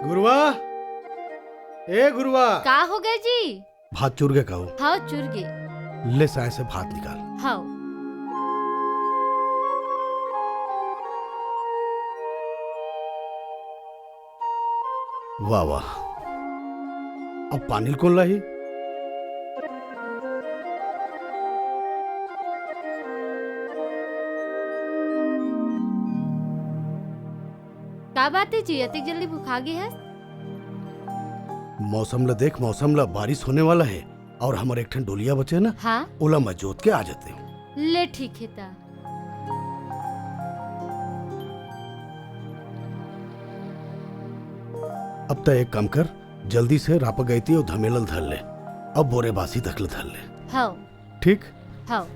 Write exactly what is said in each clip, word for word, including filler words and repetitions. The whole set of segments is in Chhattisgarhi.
गुरुआ, ए गुरुआ। का हो गे जी? भात चुर गे का हो? हव, चुर गे। ले साय से भात निकाल। हव। वाह, वाह। अब पानी ल कोन लाही? का बात हे जी, अतेक जल्दी भुखा गे हस? मौसम ल देख, मौसम ल, बारिश होने वाला हे। अउ हमर एक ठन डोलिया बचे ना, हाँ? ओला मैं जोत के आ जाते हूँ। ले ठीक हे ता। अब त एक काम कर, जल्दी से रापा गइती अउ धमेला ल धर ले, अब बोरे बासी तक ल धर ले। हव। ठीक? हव।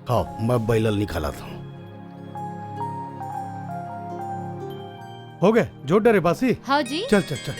हव, मैं बइला ल निकालत हूँ। हो गे, जोत डरे बासी? हव जी। चल, चल, चल।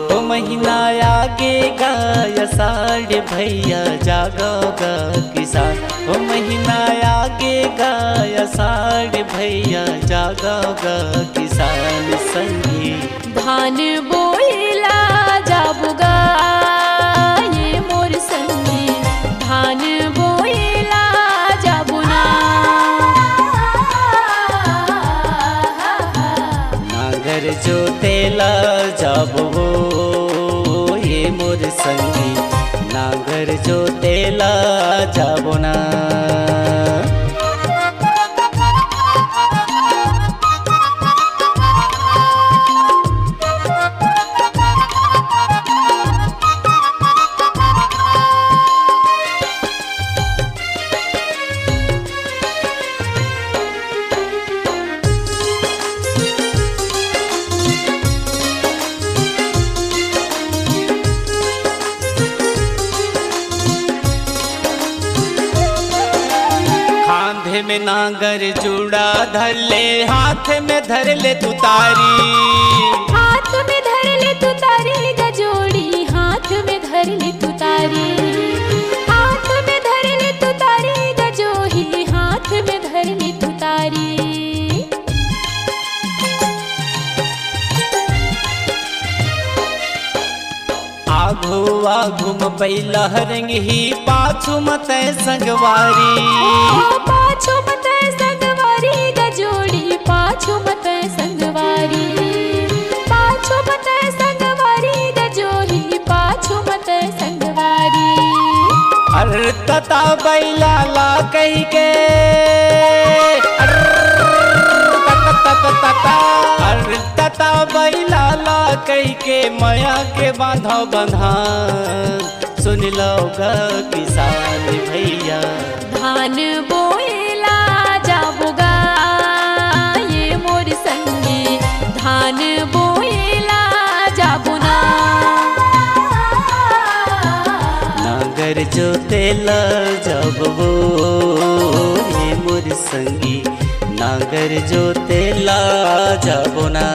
ओ महीना आगे गा आषाढ़ भैया, जागव गा किसान। ओ महीना आगे गा आषाढ़ भैया, जागव गा किसान संगी। धान बोए ला जाबो गा, ये मोर संगी, धान बोए ला जाबो ना। नांगर जोते ला जाबो, ये मोर संगी, नांगर जोते ला जाबो ना। कांधे में नांगर जुड़ा धर ले, हाथ में धर ले तुतारी। हाथ में धर ले तुतारी गजोड़ी, हाथ में धर ले तुतारी। हाथ में धर ले तुतारी गजोही, हाथ में धर ले तुतारी। आघू आघू म बइला रेंगही, पाछू म तैं संगवारी। ओ, पाछू म तैं संगवारी गजोड़ी, पाछू म तैं संगवारी। पाछू म तैं संगवारी गजोड़ी, पाछू म तैं संगवारी। अर तता बइला ला कहिके, अर तत तत तता, अर तता बइला ला कहिके मया के बांधा बंधा। सुन लव गा किसान भैया, धान बोए ला जाबो गा, ये मोर संगी, धान बोए ला जाबो ना। नांगर जोते ला जाबो, ये मोर संगी, नांगर जोते ला जाबो ना।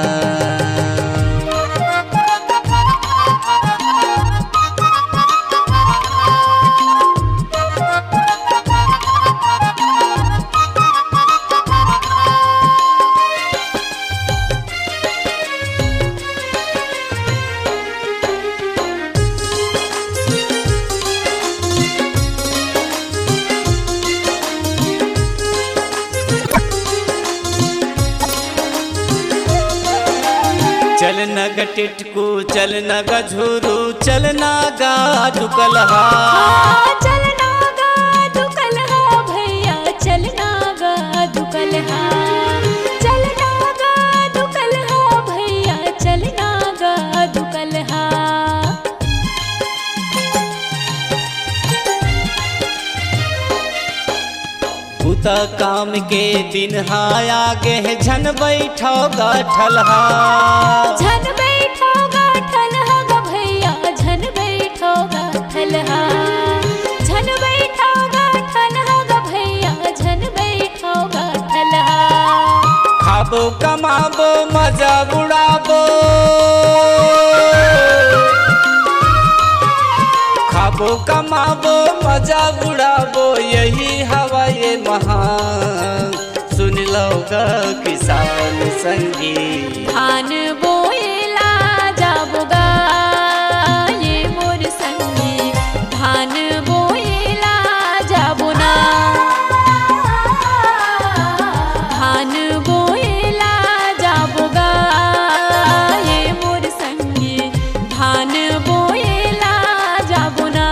नग टिटकू चल नग झुरू चल नग दुकलहा। हाँ, चल नग दुकलहा भैया, चल नग दुकलहा। चल नग दुकलहा भैया, चल नग दुकलहा। बुता काम के दिन हा आगे हे, झन बैठव गा ठलहा। झन बैठव गा ठलहा गा भैया, झन बैठव गा ठलहा। झन बैठव गा ठलहा गा भैया, झन बैठव गा ठलहा। खाबो कमाबो मजा उड़ाबो। खाबो कमाबो मजा उड़ाबो, यही हवा ये महान। सुन लो गा किसान संगी। धान बोएला जाबो गा ये मोर संगी, धान बोएला जाबो ना। धान बोएला जाबो गा ये मोर संगी, धान बोएला जाबो ना।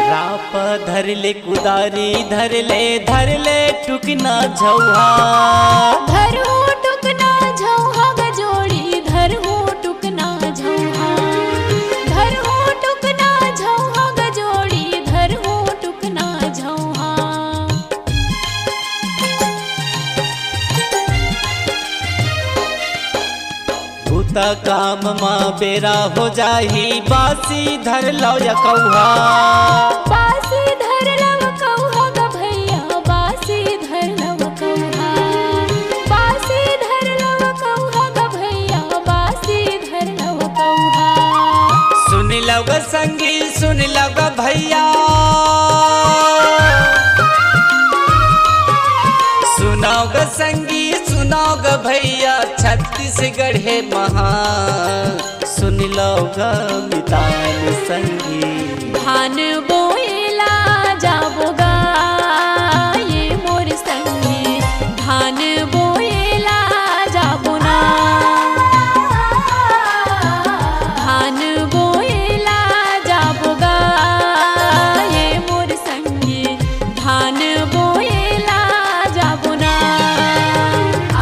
रापा धर ले कुदारी, धर ले, धर ले टुकना झौहा। धरहूँ टुकना झौहा गा जोड़ी, धरहूँ टुकना झौहा। धरहूँ टुकना झौहा गा जोड़ी, धरहूँ टुकना झौहा। बुता काम मा बेरा हो जाही, बासी धर लव कौहा। बासी धर लव कौहा गा भैया, बासी धर लव कौहा। बासी धर लव कौहा गा भैया, बासी धर लव कौहा। सुन लव गा संगी, सुन लव गा भैया। सुनव गा संगी, सुनव गा भैया, छत्तीसगढ़ हे महान। सुन लव गा मितान संगी। धान बोएला जाबो गा ये मोर संगी, धान बोएला जाबो ना। धान बोएला जाबो गा ये मोर संगी, धान बोएला जाबो ना। आ,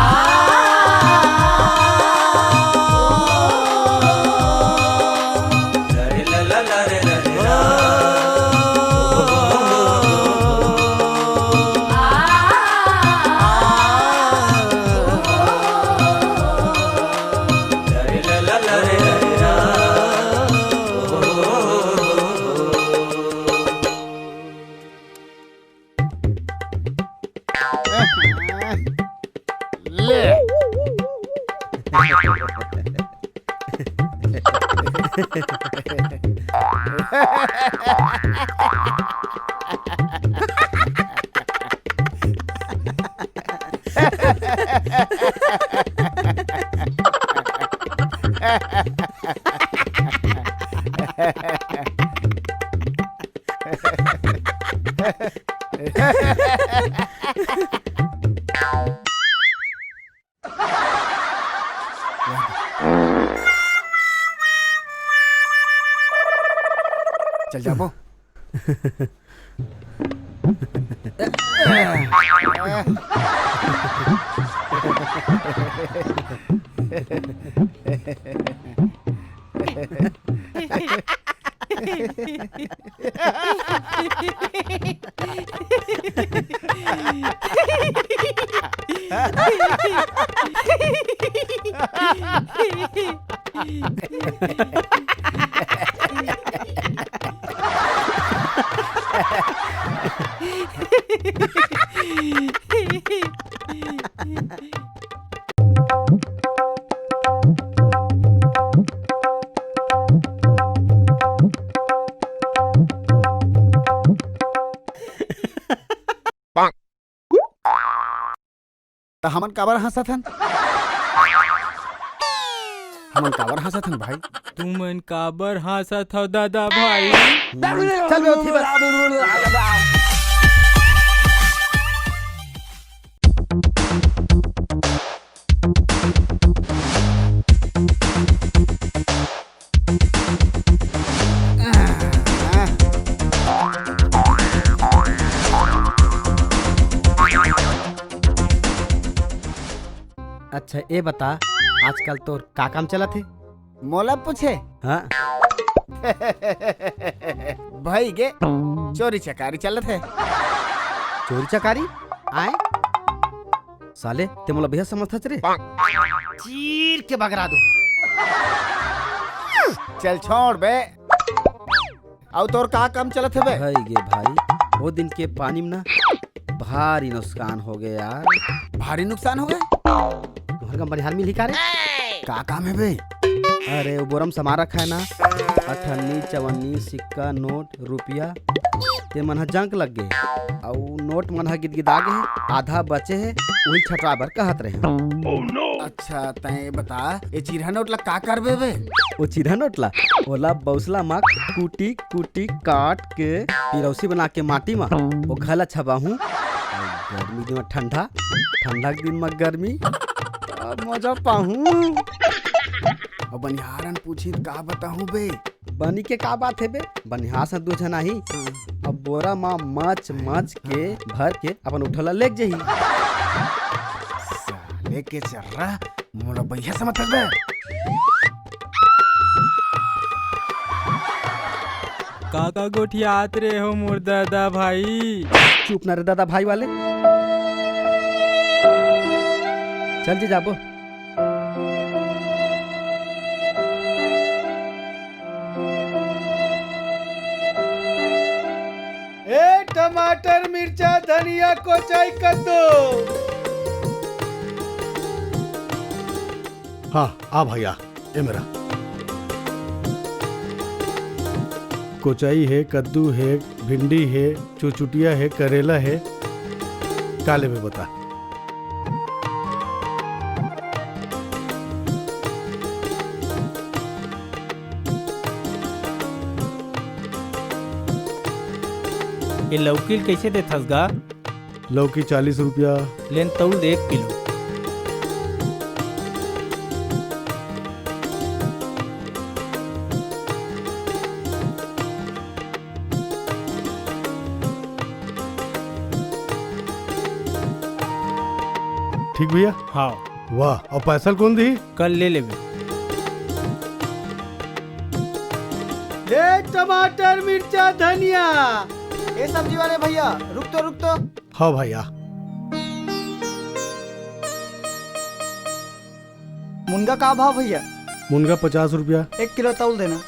ले। चल जाबो। हमन काबर हंसत हन? हमन काबर हंसत हन भाई? तुमन काबर हंसत हव दादा भाई? चल बे, उठी बर। अच्छा, ए बता, आजकल तोर का काम चलत हे? मोला पूछे? हाँ। भई गे, चोरी चकारी चलत हे। चोरी चकारी? आय? साले, ते मोला बेइज्जत समझथस रे? चीर के बगरा दू। चल छोड़ बे। अउ तोर का काम चलत हे बे? भई गे भाई, ओ दिन के पानी में ना भारी नुकसान हो गे यार। भारी नुकसान हो गे? तुंहर कम बनिहार मिलही का रे? का काम हे बे? अरे, ओ बोरा म सामान रखा हे ना, अठन्नी, चवन्नी, सिक्का, नोट, रुपया, ते मन ह जंग लग गे, अउ नोट मन ह गिदगिदा गे हे, आधा बचे हे, उही छटवा बर कहत रहे। अच्छा, तैं बता, ए चिरहा नोट ला का करबे बे? ओ चिरहा नोट ला, ओला बउसला म कूटी कूटी काट के पिरौसी बना के माटी म ओ घर ला छबाहूं। अउ गर्मी दिन म ठंडा, ठंडा के दिन म गर्मी, अब मजा पाहूं। अब बनिहारन पूछी त का बताहूं बे? बनी के का बात हे बे? बनिहार से दू झन आही। अब बोरा म मच मच के भर के अपन उठला लेग जही। साले के चर्रा, मोला बइहा समझत बे। का का गोठियात रे हो मोर दादा भाई? चुप ना रे दादा भाई वाले। चल जी जाबो। ए टमाटर, मिर्चा, धनिया, कोचाई, कद्दू। हाँ, आ भाई आ, ए मेरा। कोचाई हे, कद्दू हे, भिंडी हे, चुचुटिया हे, करेला हे, का लेबे बता। ए लौकी ल कइसे देथस गा? लौकी चालीस रुपया। लेन तौल दे एक किलो। ठीक भैया। हाँ। वाह, अउ पैसा ल कोन दिही? कल ले लेबे। ले टमाटर, मिर्चा, धनिया। ए सब्जी वाले भैया, रुक तो, रुक तो। हाँ भैया। मुनगा का भाव भैया? मुनगा पचास रुपया। एक किलो तौल देना।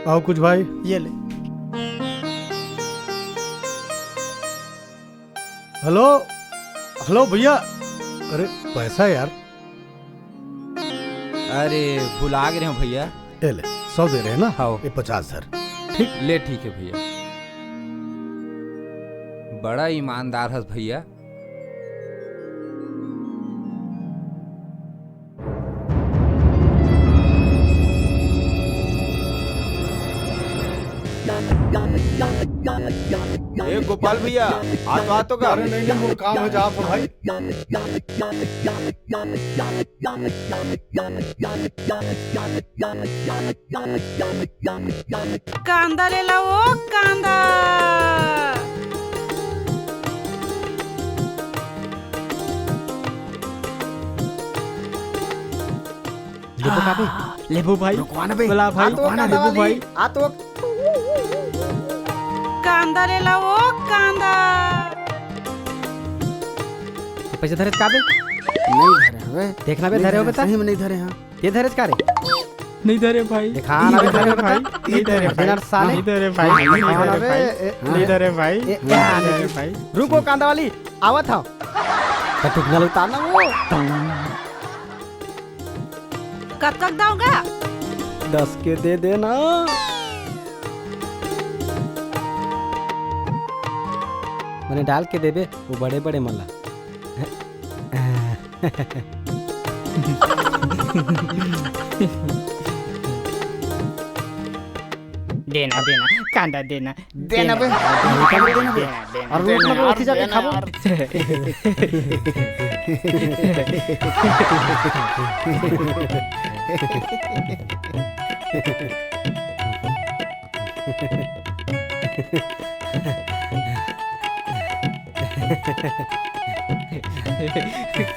अउ कुछ भाई? ये ले। हेलो, हेलो भैया, अरे पैसा यार। अरे भुला गे रहेंव भैया। ए ले, सौ दे रहे हैं ना? हाँ। ये पचास धर। ठीक? ले ठीक हे भैया। बड़ा ईमानदार हस भैया। ए गोपाल भैया, आ तो, आ तो गा। अरे नहीं, नहीं, मोर काम हे, जात हंव भाई। कांदा ले ला ओ कांदा। लेबो का बे? आ, लेबो भाई। रुकवा ना बे। बोला भाई। आ तो रुकवा ना, कांदा लेबो वाली। भाई। आ तो। कांदा ले ला ओ कांदा। पैसा धरे का बे? नहीं धरे हवे। देखना बे, नहीं धरे हो धरे, बता। सही में नहीं धरे हाँ। ये धरे का रे? नहीं धरे भाई। देखा ना बे, नहीं धरे भाई। बता। नहीं धरे भाई। साले। नहीं धरे भाई। नहीं धरे भाई। ए, नहीं धरे भाई। ए, नहीं धरे भाई। रुको कांदा वाली, आवत हंव। तो टुकना उतार ना वो। कतका के दाव गा? दस के दे देना। मने डाल के देबे वो बड़े बड़े मन ला। देना, देना, कांदा देना, देना बे। देना, देना बे। देना, देना, और देना, रोज मतलब और उठी जाके देना, खाबो। और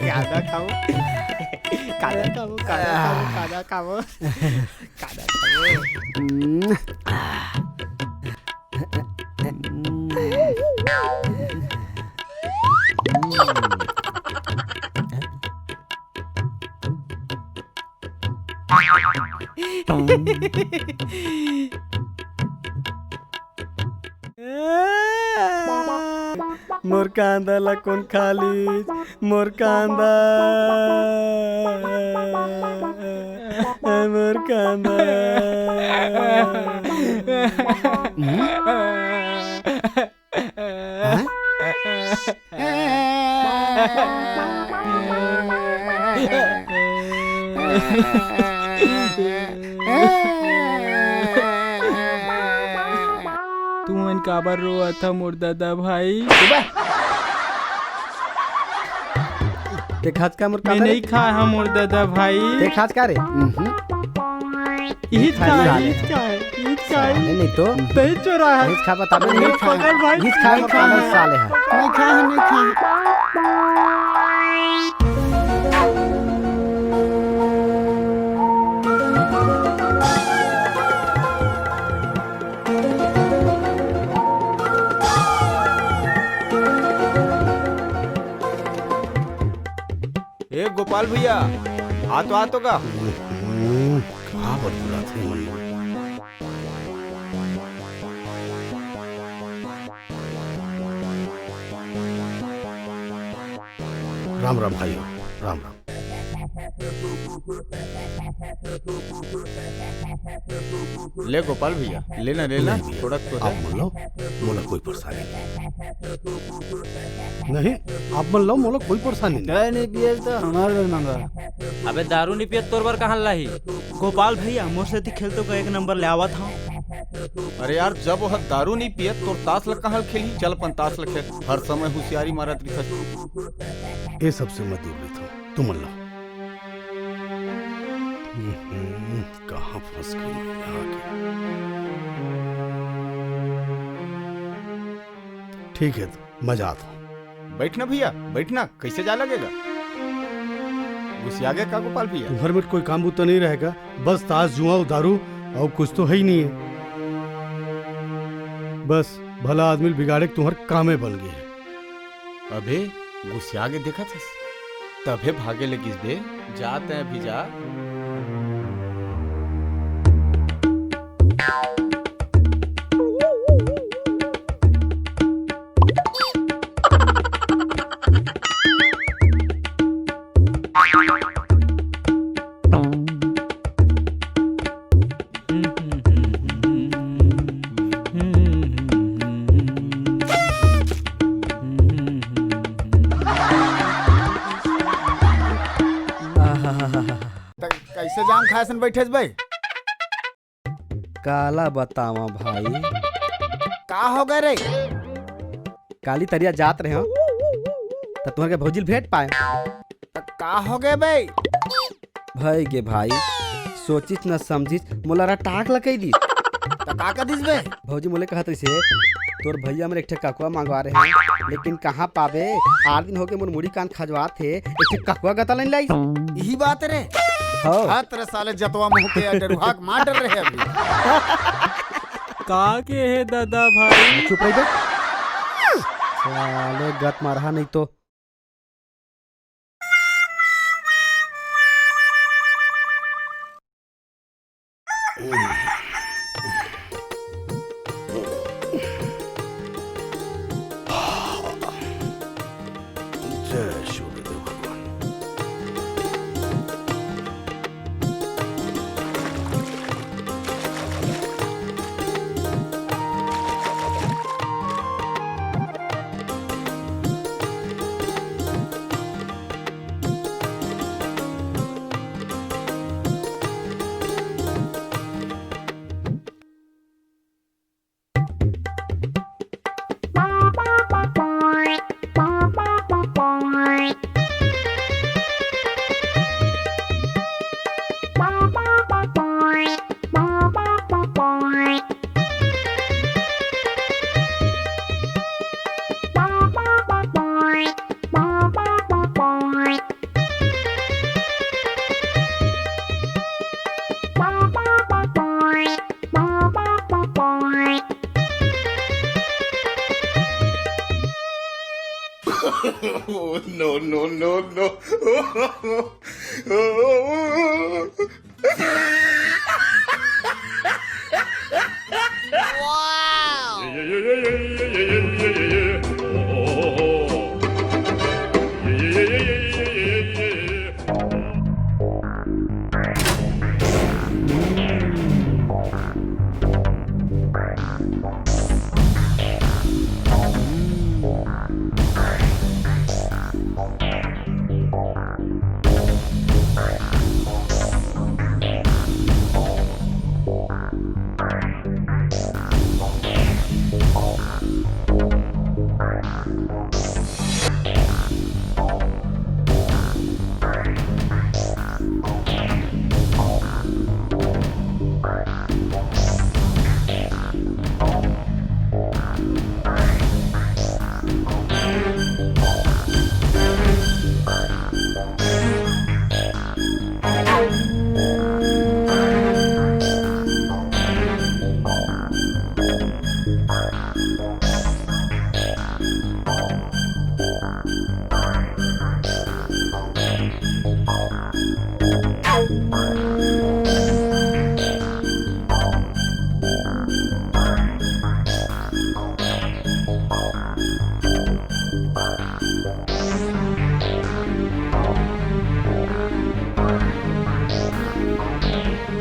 कांदा खाबो, कांदा खाबो, कांदा खाबो, कांदा खाबो, कांदा खाबो। हम्म। मोर कांदा ला कोन खा लीस? मोर कांदा, मोर कांदा। तुमन काबर रोवत ह मोर ददा भाई? ते खाच का मोर मैं कांदा रे? नहीं खाए ह मोर ददा भाई। ते खाच का रे? इहिच खाए, साले। इहिच खाए, इहिच खाए। साले नहीं तो। तही चोरा है। इहिच खा बता दे, नहीं नहीं खा। पकड़ भाई। इहिच खा मोर कांदा साले है। नहीं खा, नहीं खा। ए गोपाल भैया, आ तो, आ तो गा। हम्म, का बतलाथे मन। राम राम भाई, राम राम। ले गोपाल भैया, लेना, लेना, नहीं भैया, थोड़ा तो आप है। बोलो, मोला कोई परेशानी नहीं। नहीं, आप मन लो, मोला कोई परेशानी नहीं। चाय नहीं पिए तो हमारे ले मंगा। अबे दारू नहीं पिए तोर बर कहाँ लाही? गोपाल भैया, मोर सेती खेलतो का एक नंबर ले आवत हूँ। अरे यार, जब वह दारू नहीं पिए तोर तास ल कहाँ खेली? चल अपन तास ल खेल, हर समय हुसियारी मारत रिथस। ये सबसे मैं दूर रहिथों, तुमन ला। हम्म, कहाँ फंस गई मैं आके? ठीक है, तो मैं जाता हूँ। बैठ ना भैया, बैठ ना, कैसे जा लगेगा? घुसिया गया का गोपाल भैया? तुम्हारे में कोई काम बूता नहीं रहेगा, बस ताश, जुआ और दारू, और कुछ तो है ही नहीं है। बस भला आदमी बिगाड़े के तुम्हारे कामे बन गए है। अबे गुसिया के देखत हस, तभे भागे लगिस बे। जाते हैं अभी जा। त कैसे जाम खाए सन बैठे बे? काला बतावा भाई। का हो गए रे? काली तरिया जात रहे हो, त तुहर के भौजी ल भेंट पाए। त का हो गए बे? भई गे भाई, सोचिस न समझिस, मोला रटाक ल कहि दिस। त का कर दिस बे? भौजी मोले कहत रहिसे, "तोर भैया मन एक ठे ककुआ मंगवा रहे हैं, लेकिन कहाँ पाबे? आठ दिन होगे मोर मुड़ी कान खजवात हे, एक ठे ककुआ गता लाइन लाई।" इही बात रे। हो। हत रे साले जतवा मुंह के डरुहा के मार डर रहे अभी। का के हे दादा भाई? चुप रही बे। साले गत मारहा नहीं तो। जय सूर्यदेव भगवान। Oh, no, no, no, no.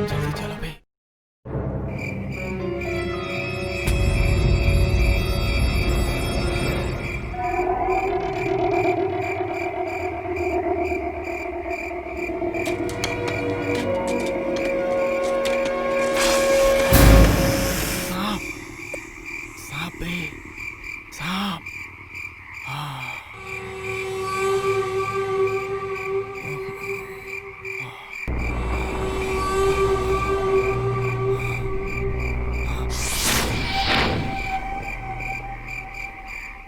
जल्दी चलो बे। सांप, सांप बे, सांप। हाँ।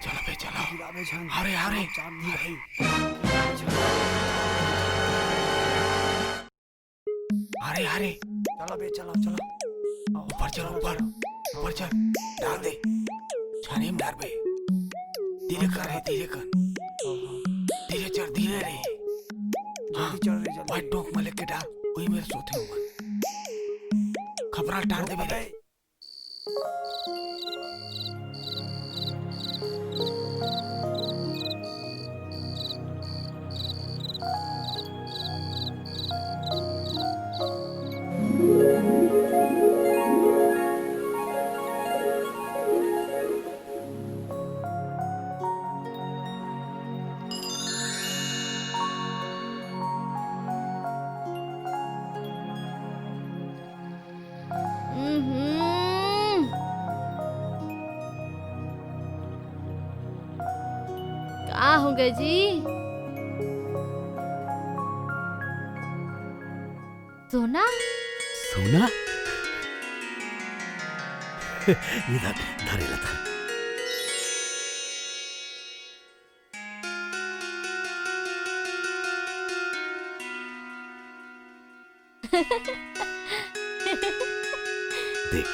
चलो बे, चलो। अरे, अरे। अरे, अरे। चलो बे, चलो, चलो। ऊपर चल, ऊपर। ऊपर चल। डाल दे। छानी में डाल बे। धीरे कर रे, धीरे कर। धीरे चल, धीरे रे। हाँ, जल्दी चल रे, जल्दी। वही टोंक में लेके डाल, वही मेर सोथे हूँ मैं। खपरा टार दे मेरे। हम्म। का हो गए जी? सोना? सोना? इधर, धर, इधर धर। देख,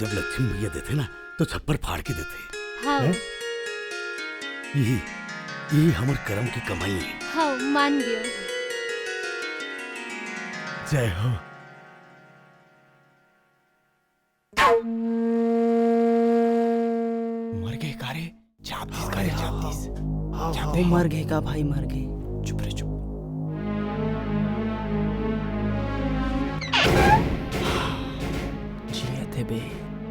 जब लक्ष्मी भैया देथे ना, तो छप्पर फाड़ के देथे। हाँ। हैं? यही, यही हमर करम के कमाई है। हाँ, मान गयो। जय हो। मर गए का रे? चाप दिस का रे, चाप दिस। हाँ, चाप हाँ, दे। हाँ। मर गए का भाई, मर गए। चुप रे, चुप। जियत हे बे।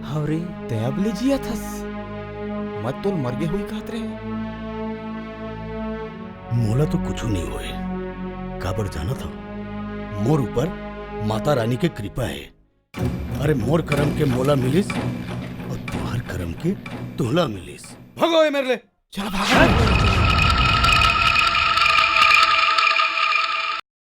हव रे। तैं अब ले जियत हस। मैं तोला मर गए होही कहत रहे। मोला तो कुछू नहीं होए। काबर जानत हव? मोर ऊपर माता रानी के कृपा है। अरे, मोर करम के मोला मिलिस अउ तुंहर करम के तोला मिलिस। भागो ए मेर ले। चलो भागो।